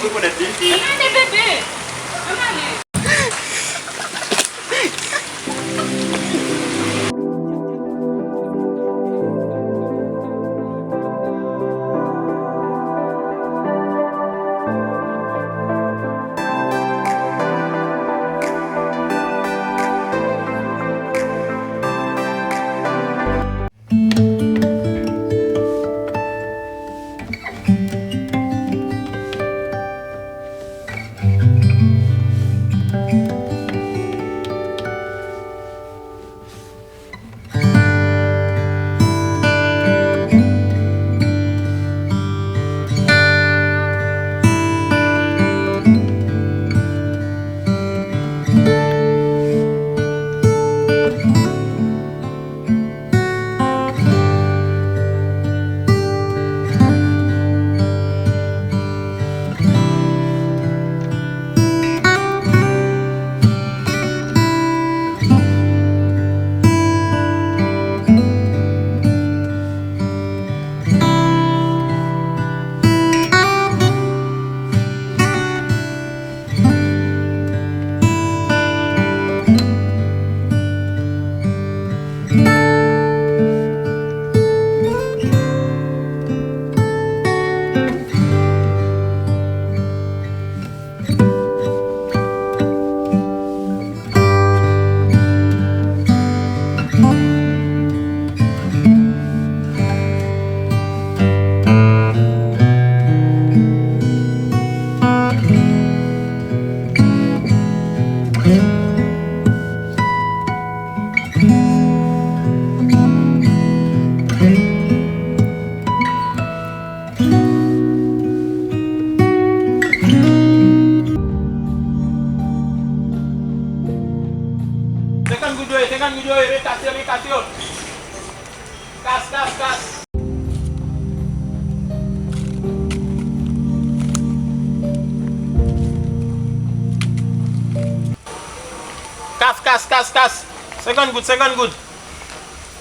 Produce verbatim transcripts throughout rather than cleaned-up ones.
Rekonèt li. Ann ale, bebe. Ann ale. Senkant goud yo ye, senkant goud yo ye, men kas yo, men kas yo. Kas, kas, kas. Kas, kas, kas, kas. Senkant goud, senkant goud.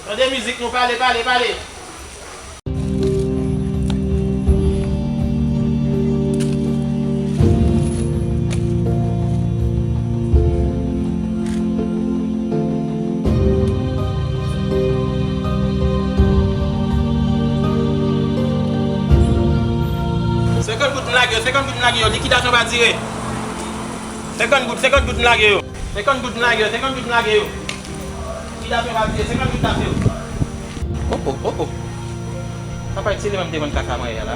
Tande mizik nou, pale, pale, pale. Senkant goud m lage yo, senkant goud m lage yo, likidasyon pa dire. Senkant goud, senkant goud m lage yo. Senkant goud m lage yo, senkant goud m lage yo. Likidasyon pa dire, senkant goud tape yo. Oh, oh, oh, oh. Papa, se li menm te vann kaka mwen yè la.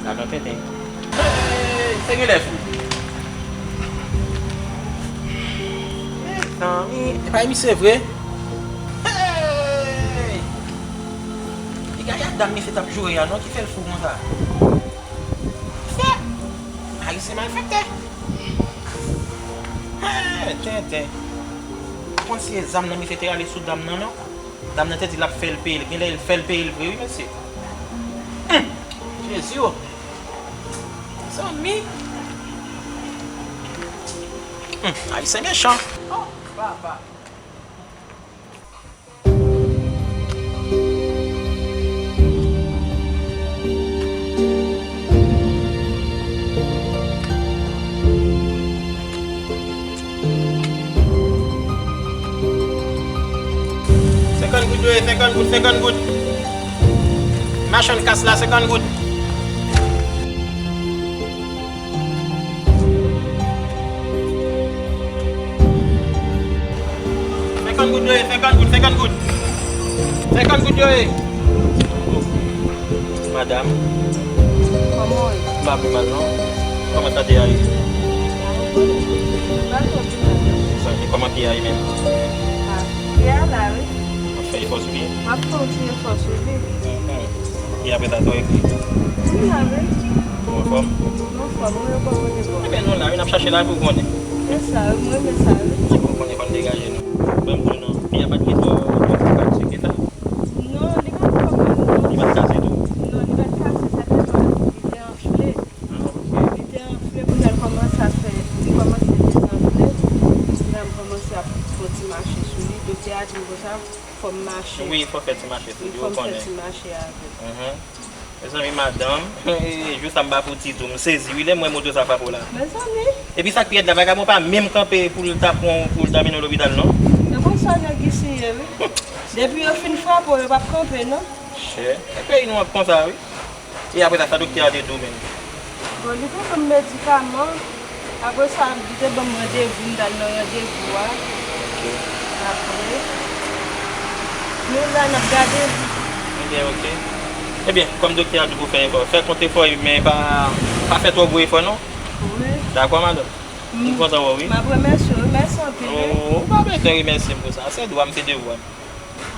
Lajan tenten. Hey, se genlè fou. Mezanmi, e pa misye vre? Hey! Piga y a dam misye t ap joure a non ki fè l fou konsa. Fè! Ayisyen malfektè. Hey, tenten. Ou konn si e zam nan misye te rale sou dam nan non? Dam nan te di l ap fè l peye l. Genlè l fè l peye l vre wi mesye. Hum! Jezi o! Zanmi! Hum! Ayisyen mechan! Oh! Papa! Senkant goud yo ye, senkant goud, senkant goud. Machann kas la, senkant goud. Senkant goud yo ye, senkant goud, senkant goud. Senkant goud yo ye. Madanm. Kòman w ye? M pa pi mal non. Kòman sante a ye? Mezanmi, kòman pye a ye menm? Ah, pye a la wi. W ap fè efò sou li? M ap fè yon ti efò sou li. Mhm. E apre sa, sa w ekri? M la wi. Ou anfòm? M anfòm, ou yo kòman w ye bon? Ebyen nou la wi, n ap chache lavi, ou konnen. Se sa wi, m renmen sa wi. Ebyen ou konnen, fò n degaje nou. Ban m di w non, pye a pa t gen twò, twò, twò kat sou keta. Non, li pa t twò mal non. Li pa t kase tou? Non, li pa t kase, sèlman li te anfle. Ah, ok. Li te anfle, kounye a l kòmanse ap fè, li kòmanse dezanfle. Kounye a m kòmanse ap fè ti mache sou li. Doktè a di m konsa, fò m mache. Wi, fò fè ti mache sou li, ou konnen. Wi, fò m fè ti mache avè l. Mhm. Mezanmi, madanm, jou sa m pa fouti tou, m sezi wi lè m wè moto sa frape w la. Mezanmi. Epi sa k pi rèd la, vagabon pa menm kanpe pou l ta pran w, pou l ta mennen w lopital, non. E konsa nèg isi ye, wi. Depi yo fin frape w, yo p ap kanpe, non. Chè, e peyi nou an konsa, wi. E apre sa, sa doktè a te di w menm? Bon, li te ban m medikaman. Apre sa, li te ban m randevou, m t al nan randevou a. Ok. Apre, nou la, n ap gade. Ebyen, ok. Ebyen, kòm doktè a di pou fè efò, fè kont efò, men pa, pa fè twò gwo efò, non. Wi. Dakò, madanm? M kontan wè w, wi. M ap remèsye w, wi. Mèsi anpil, wi. Oh, ou pa bezwen remèsye m pou sa. Se dwa m, se devwa m.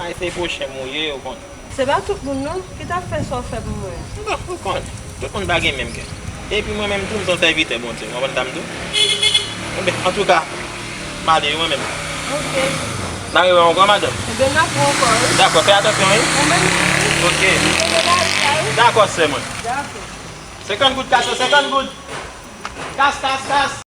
Ay, se pwochen m ou ye, ou konn. Se pa tout moun non ki t ap fè sa w fè pou mwen. Bon, ou konn, tout moun pa gen menm kè. Epi mwen menm tou, m se yon sèvitè Bondye, w konprann sa m di w? Enben, antouka, m ale wi mwen menm. Ok. N a rewè ankò, madanm. Enben, n ap wè ankò, wi. Dakò, fè atansyon, wi. Ou menm tou, wi. Ok. M te gen lari a, wi. Dakò, sè mwen. Dakò. Senkant goud, kas, senkant goud. Kas, kas, kas.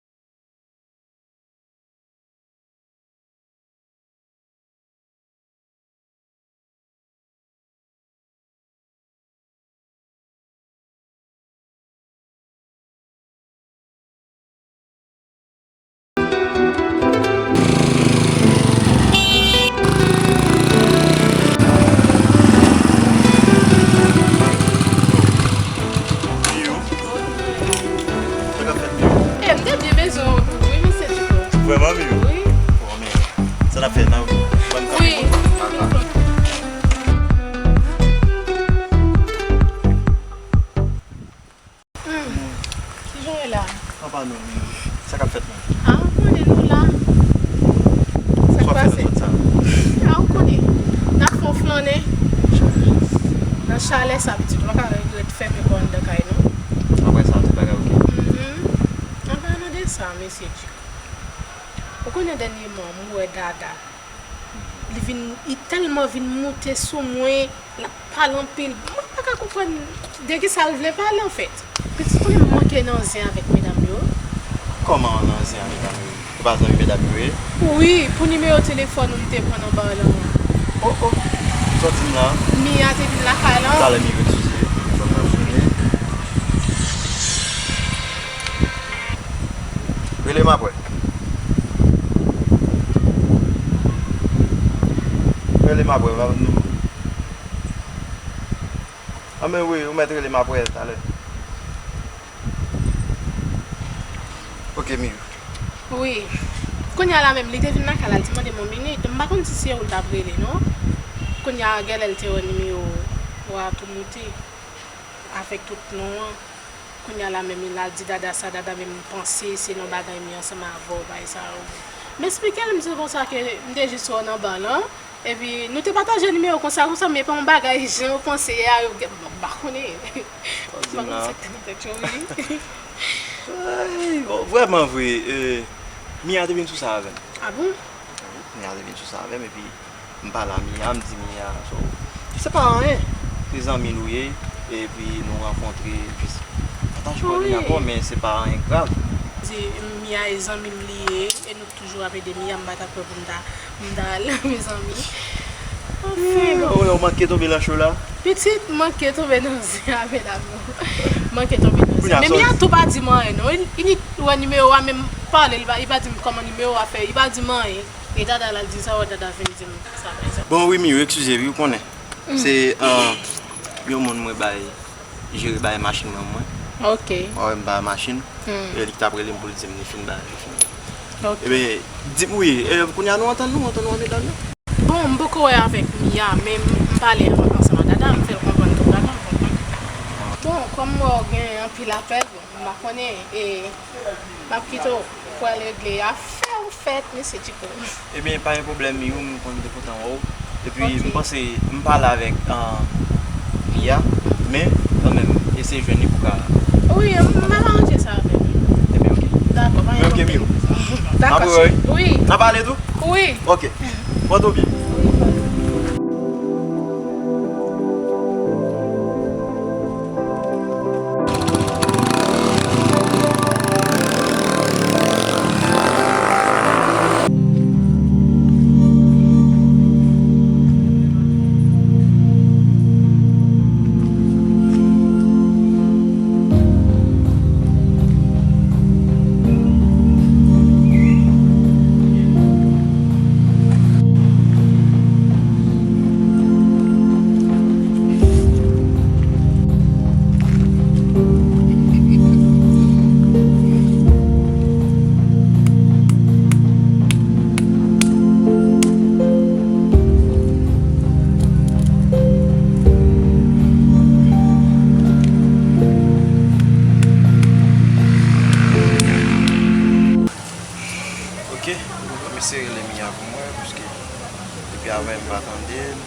Miyou. Sa k ap fèt, Miyou? E, m te byen bezwen w tou, wi, mesye Chico. Vrèman, Miyou? Wi. Bon, men, sa n ap fè, n a ban m kafe mwen. Wi. Hmm. Kijan w ye la? Anpa non, Miyou. Sa k ap fèt, menm? A, ou konnen nou la. Sa k pase? Sa w ap fè nan zòn sa? A, ou konnen. N ap fè yon flannen. Nan chalè sa, pitit, ou pa ka ret fèmen kò w anndan kay, non. Apre sa, tout bagay oke? Mhm. An palan de sa, mesye Chico, ou konnen dènyèman, m wè Dada. Li vin, li tèlman vin moute sou mwen, l ap pale anpil. Mwen pa ka konprann de kisa l vle pale, anfèt. Pitit, konnen m manke nan zen avèk medam yo. Kòman w nan zen avèk medam yo? Ou pa zanmi medam yo ye? Wi, pou nimewo telefòn ou m te pran nan ba w lan. O, o, sa w di m la? Mia te vin lakay lan. Talè, Miyou, eskize. Fò m ransone. Rele m apre. Rele m apre, va nou. Anben wi, ou mèt rele m apre, talè. Oke, Miyou. Wi. Kounye a la menm, li te vin lakay la, li te mande m yon minit. M pa konn si se ou l t ap rele, non. Kounye a, genlè l te wè nimewo a tou moute avèk tout non an. Kounye a la menm, l al di Dada sa, Dada menm panse se yon bagay m ye ansanm avè w, bagay sa yo. M esplike l, m di l konsa ke m te jis wè w nan ba lan. Epi, nou te pataje nimewo konsa, konsa, men pa yon bagay jan yo panse a, yo gen, m pa konnen. M pa konnen sa k te nan tèt yo, wi. Ay, bon, vrèman vre, e, Mia te vin sou sa avè m. A bon? Wi, Mia te vin sou sa avè m, epi m pale a Mia, m di Mia, so, se pa anyen. Se zanmi nou ye, epi nou rankontre, epi atachman nou gen ankò, men se pa anyen grav. Di, Mia e zanmi m li ye, e nou toujou ap ede Mia, m pa ta kwè pou m ta, m ta al, mezanmi. Anfen, bon. Ou, ou manke tonbe nan cho la? Pitit, manke tonbe nan zen a, medam yo. Manke tonbe nan zen. Men Mia tou pa di m anyen, non. Li, li wè nimewo a, men m pale, li pa, li pa di m kòman nimewo a fè, li pa di m anyen. E Dada la, l di sa, wè Dada vin di m sa, pa egzanp. Bon, wi, Miyou, eskize, wi, ou konnen. Se, ah, yon moun mwen bay jere bay machin mwen, mwen. Ok. Mwen wè m pa machin. Hmm. E li t ap rele m pou l di m li fin bay, li fin bay. Ok. Ebyen, di m wi, e, kounye a nou antann nou, antann nou an medam yo. Bon, m poko wè avèk Mia, men m, m pale ansanm ak Dada, m fè l konprann tout bagay, m konprann. Bon, kòm m wè w gen anpil apèl, bon, m pa konnen, e, m ap kite w pou w al regle afè w fèt, mesye Chico. Ebyen, pa gen pwoblèm, Miyou, m konn te kontan wè w. Epi, ok, m panse, m pale avèk, ah, Mia, men kanmenm, eseye jwenn li pou ka. Wi, m ap aranje sa avè l. Ebyen, ok. Dakò, pa gen pwoblèm. Men ok, Miyou. Dakò, cheri. Wi. N ap pale tou? Wi. Ok. Pòte w byen. Avè m pa tande l.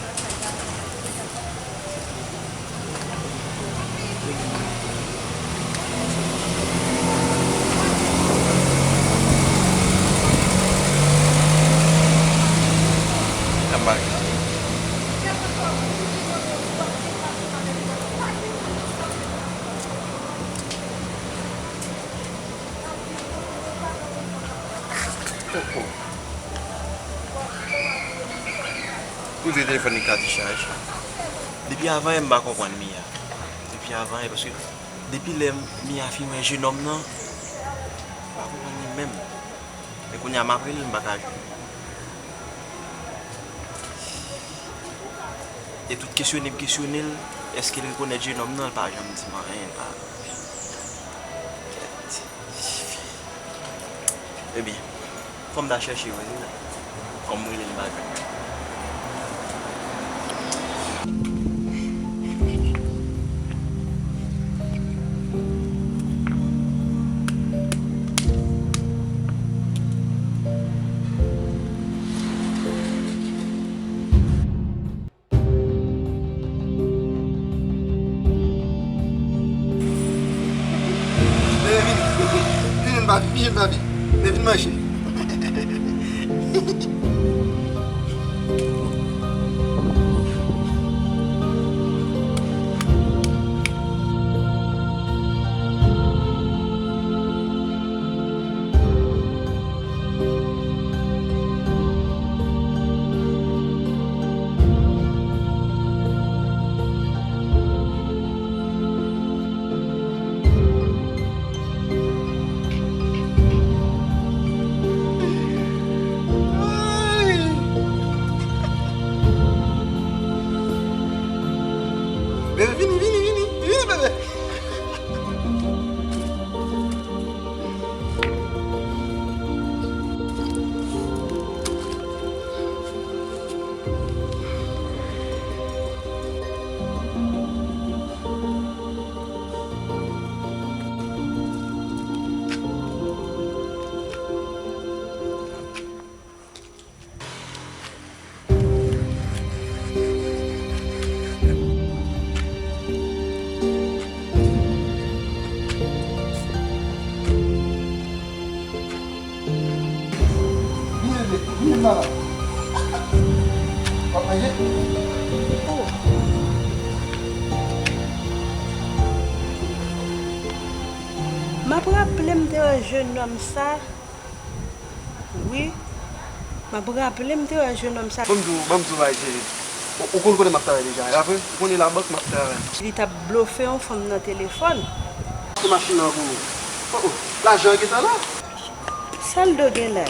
Kote telefòn li ka dechaje? Depi avan yè m pa konprann Mia. Depi avan yè, paske depi lè Mia fin wè jenòm nan, m pa konprann li menm. Men kounye a m ap rele l, m pa ka jwenn li. E tout kesyone m kesyone l, èske l rekonèt jenòm nan, l pa janm di m anyen, l pa. Kèt. Ebyen, fò m ta chèche jwenn li. Kòm m rele l, m pa jwenn li. Vini, vini, vini, papi, vini, papi. Men vin manje. Bebe, vini, vini, vini, vini, bebe. Vini, bebe, vini la. W ap manje? M ap raple m te wè jennonm sa. Wi. M ap raple m te wè jennonm sa. Ban m di w, ban m di w bagay, cheri. Ou, ou konn kote m ap travay deja. Rapre, ou konnen labank m ap travay. Li t ap blofe yon fanm nan telefòn. Se machin nan pou ou. Oh, oh. Lajan an gentan la. Sa l do gen la?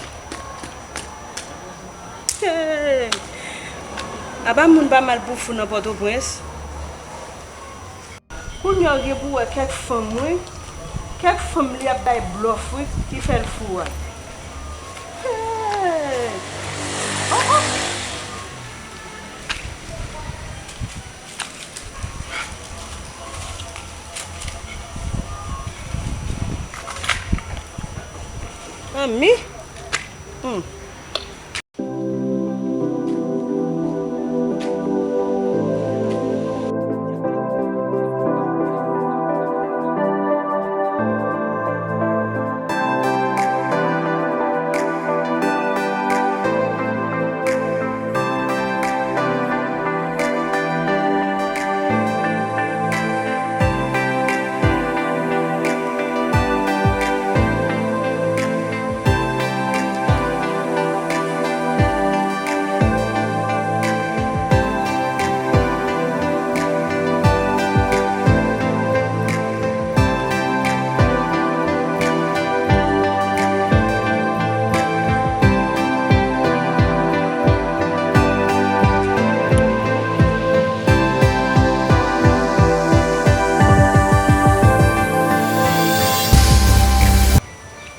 Hey! Apa moun pa mal pou fou nan Pòtoprens? Kounye a w gen pou w wè kèk fanm, wi. Kèk fanm li ap bay blòf, wi, ki fè l fou a. Hey! Oh, oh! Anmi? Hmm.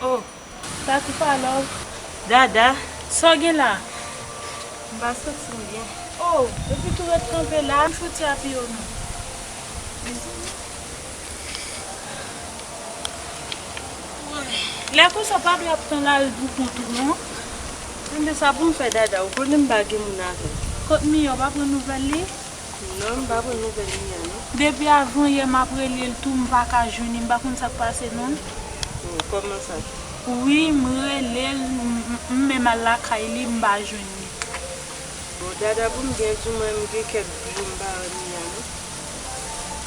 Oh, Tati pa love. Dada, sa w gen la? M pa santi m byen. Oh, epi tou ret kanpe la, m fouti apiye w non. Lè konsa, w pa dwe ap tann al pou kont ou non. Tande sa pou m fè, Dada, ou konnen m pa gen moun avè m. Kot Mia, w pa pran nouvèl li? Non, m pa pran nouvèl Mia, non. Depi avan yè m ap rele l tou, m pa ka jwenn li, m pa konn sa k pase non. Oh, kòman sa? Wi, m rele l, m, m, m menm al lakay li, m pa jwenn li. Bon, Dada, pou m byen di w, mwen, m gen kèk jou m pa wè Mia, non.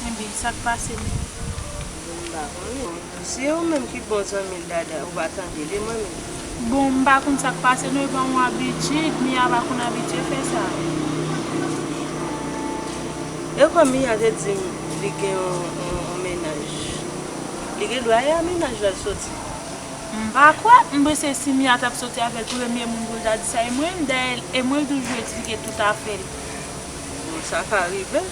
Ebyen, sa k pase menm? Bon, m pa konnen. Si e ou menm ki bon zanmi l, Dada, ou pa tande li, mwen menm. Bon, m pa konn sa k pase non, e pa yon abitid, Mia pa konn abitye fè sa. E kòm Mia te di m li gen yon, yon, yon mennaj, li gen dwa e a mennaj la l soti. M pa kwè, m panse si Mia t ap soti avè l, premye moun pou l ta di sa e mwen, dayè e mwen l toujou eksplike tout afè l. Bon, sa ka rive.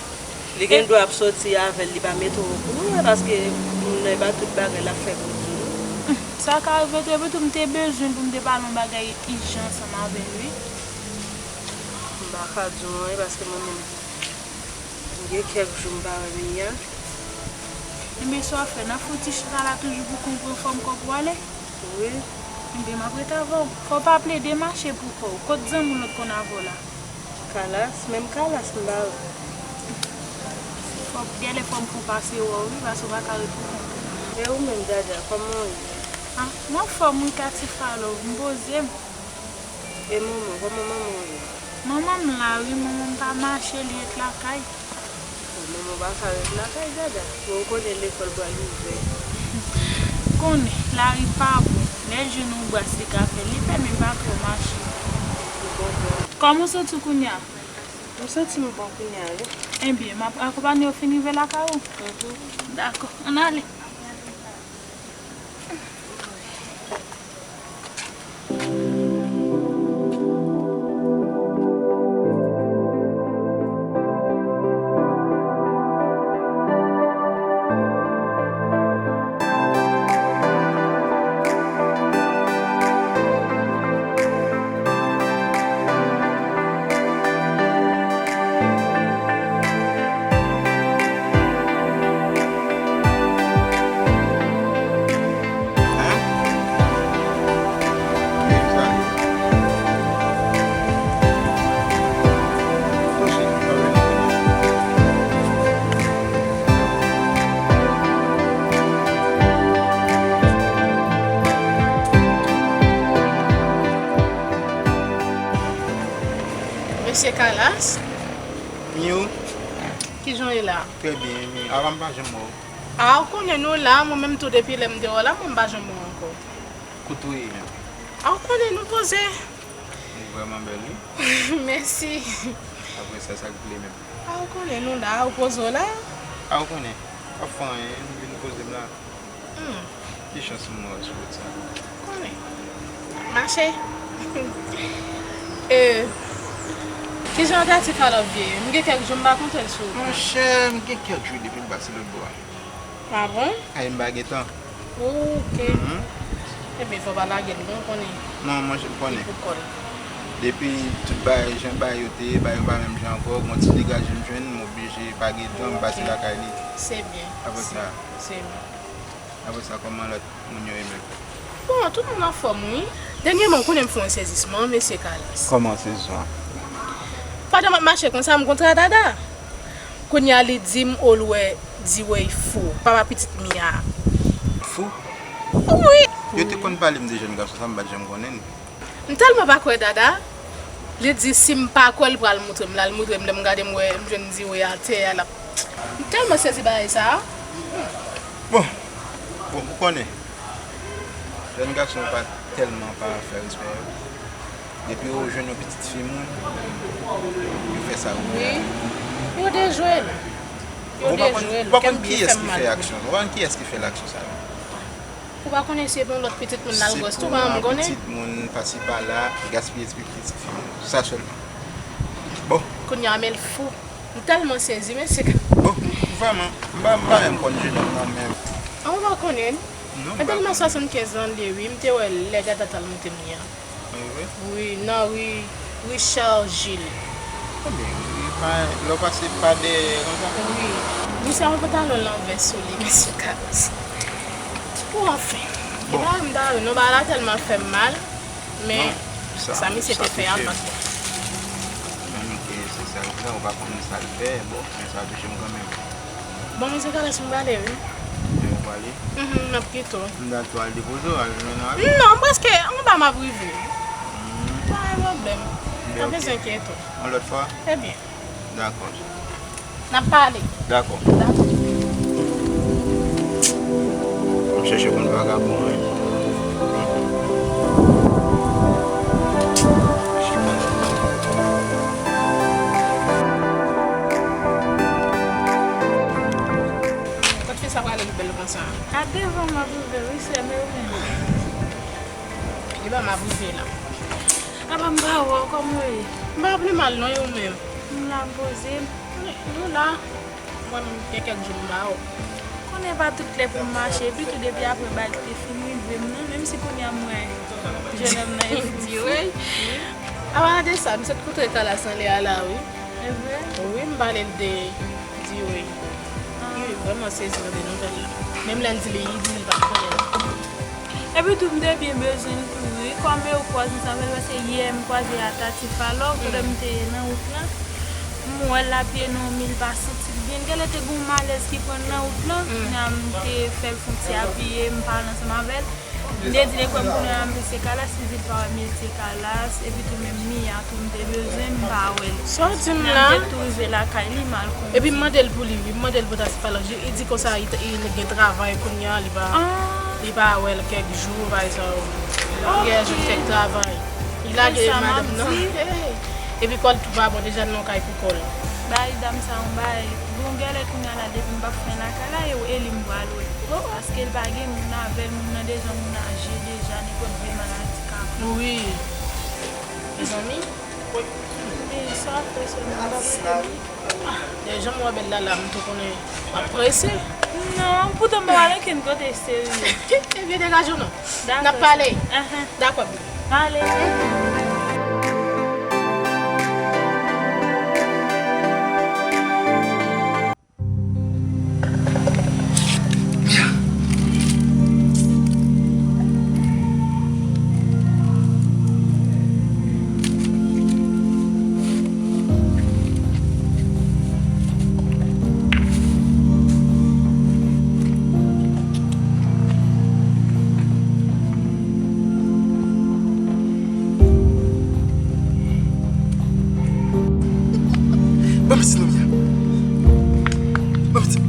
Li gen dwa ap soti avè l, li pa mete w okouran, paske moun nan e pa tout bagay l ap fè pou di w. Sa ka rive tou, epi tou m te bezwen pou m te pale yon bagay ijan ansanm avè l, wi. M pa ka di w anyen, paske mwen menm, m gen kèk jou m pa wè Mia. Ebyen, sa w ap fè? N ap fouti chita la toujou pou konprann fòm kò pou ale? Wi. Ebyen, m ap ret avè w. Fò w pa plede mache pou kò w. Kot zanmi w lòt konn avè w la? Kalas, menm Kalas m pa wè. Fò, genlè fò m fon pase wè w wi, paske w pa ka ret pou kont ou. E ou menm, Dada, kòman w ye? Ah, m anfòm wi, Katifalò, m poze m. E manman, kòman manman w ye? Manman m la wi, manman m pa mache, li ret lakay. Bon, manman w pa ka ret lakay, Dada. Bon, ou konnen lekòl pral ouvè. Konnen, lari pa bon. Lè l jwenn yon bras li ka fè, li fè, men pa twò mache. Ou konprann. Kòman w santi w kounye a? M santi m bon kounye a, wi. Ebyen, m ap akonpanye w fin rive lakay ou? Mhm. Dakò, ann ale. Mesye Kalas? Miou. Kijan w ye la? Trè byen, men avan m pa janm wè w. A, ou konnen nou la, mwen menm tou depi lè m te wè w la, mwen m pa janm wè w ankò. Kote w ye menm? A, ou konnen nou poze. Ou vrèman bèl, wi. Mèsi. Apre sa, sa k vle menm? A, ou konnen nou la, ou poze w la. A, ou konnen. W ap fè anyen, m vin poze m la. Hmm. Ki chans m wè w sou wout sa? Konnen. Mache. E, kijan Katifalò ye? M gen kèk jou m pa kontre l sou wout la. Monchè, m gen kèk jou depi m pase lòt bò a. A bon? Ay, m pa gen tan. Ok. Mhm. Ebyen, fò w pa lage l non, konnen. Non, monchè, m konnen. Li pou kò l. Depi tout bagay, jan bagay yo te ye, bagay yo pa menm jan ankò, gon ti degaje m jwenn, m oblije pa gen tan, m pase lakay li. Se byen. Apre sa. Se byen. Apre sa, kòman lòt moun yo ye menm? Bon, tout moun anfòm, wi. Dènyèman, ou konnen m fè yon sezisman, mesye Kalas. Kòman sezisman? Pandan m ap mache konsa, m kontre a Dada. Kounye a, li di m, o lwè, Diwey fou, papa pitit Mia. Fou? Wi. Yo te konn pale m de jèn gason sa, m pa t janm konnen l. M tèlman pa kwè Dada, li di si m pa kwè l pral moutre m, l al moutre m, lè m gade m wè m jwenn Diwey atè a, l ap, m tèlman sezi bagay sa a. Bon, bon, ou konnen, jèn gason yo pa tèlman pa fè respè yo. Depi yo jwenn yon pitit fi moun, yo fè sa yo vle. Wi, yo dejwe l. Yo dejwe l. Ou pa konn kiyès ki fè aksyon, ou pa konn kiyès ki fè l aksyon sa yo. Ou pa konnen si se pou yon lòt pitit moun l al gwòs tou, ou pa janm konnen. Se pou yon pitit moun pasi pala, gaspiye ti pitit fi moun. Sa sèlman. Bon. Kounye a, men l fou. M tèlman sezi, mesye. Bon, vrèman, m pa, m pa menm konn jenòm nan menm. An, ou pa konnen? Non, m pa konnen. Mwen tèlman swasannkenz ane, wi, m te wè l lè Dada t al moutre m li a. Wi, wi. Wi, nan ri Richard Gilles. Ebyen, wi, pa, lè w pase pa dèyè konsa. Wi. Misye ap yon pantalon l anvè sou li, mesye Kalas. Bon, anfen. Bon. E pa m ta ri, non, bagay la tèlman fè m mal, men sa misye te fè a pa t bon. Menm ke Ou pa konn sa l fè, bon, men sa touche m kanmenm. Bon, mesye Kalas, m prale, wi. Men ou prale? Mhm, m ap kite w. M ta tou al depoze w, al jwenn avè l. Non, m prèske anba m ap rive. Hmm. Pa gen pwoblèm. Ben, pa bezwen enkyete w. Yon lòt fwa? Ebyen. Dakò. N ap pale. Dakò. Dakò. M chèche konn vagabon an. Kot fi sa prale ki bèl konsa? A devan m ap rive wi, sè, men ou menm? Li ba m ap rive la. Apa m pa wè w, kòman w ye? M pa pi mal non, e ou menm? M la, m poze m. Nou la. Mwen menm, gen kèk jou m pa wè w. Konnen pa tout lè pou m mache, epi tou depi apre bal te fin rive m nan, menm si kounye a m wè jennonm nan e fou. Di wi. Apa de sa, m sot koute Kalas anlè a la wi. E vre? Wi, m pale l de Di wi. Ah. Li vrèman sezi nan de nouvèl la. Menm lè l di li, li di li pa konnen. Epi tou, m te byen bezwen l tou wi. Kòm e ou kwaze ansanm avè l, paske yè m kwaze a Tati Falò, pandan m te nan wout lan. M wè l ap ye nan yon mi, l pa santi l byen. Genlè te gen yon malèz ki pran l nan wout lan. Kounye a m te fè l fè yon ti apiye, m pale ansanm avè l. M te di l e kwè m konnen a, m te se Kalas, li di l pa wè m, e l se Kalas, epi tou menm Mia tou m te bezwen, m pa wè l. Sa w di m la? Nan m te tou rive lakay li, m al konn. Epi m mande l pou li wi, m mande l pou Tati Falò, li di konsa li, li gen travay kounye a, li pa, li pa wè l kèk jou, bagay sa yo. Kèk jou kèk travay. Li lage madanm nan. Epi kò l tou pa bon, deja l nan kay pou kò l. Bay dam sa yon bay. Bon, genlè kounye a la, depi m p ap fè lakay la, e, e li m pral wè. Paske l pa gen moun avè l, moun nan deja moun aje deja, nenpòt vye maladi ka pran. Wi. Mezanmi. Wi, sa w ap fè sèlman, m pa fè li. Ah, lè jan m wè bèl la la, m tou konnen w ap prese. Non, poutan m pa pral okenn kote serye. Ebyen, degaje w non. N ap pale. Ahan. Dakò. Ale. Ban m isi non, Mia. Ban m isi.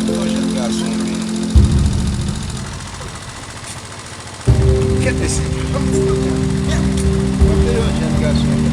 Yon jèn gason, wi. Kèt mesye. Yon jèn gason.